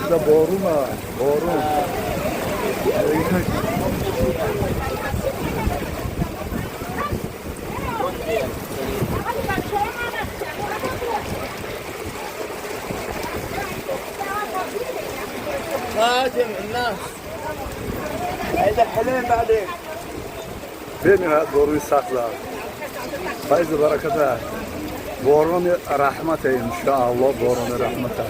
Да, боруна, борун. خاتم الناس هيدا حلم بعدين. Бениҳоят боруни сахт зад. Файзу бараката, борони раҳмате, иншоалло, борони раҳмата.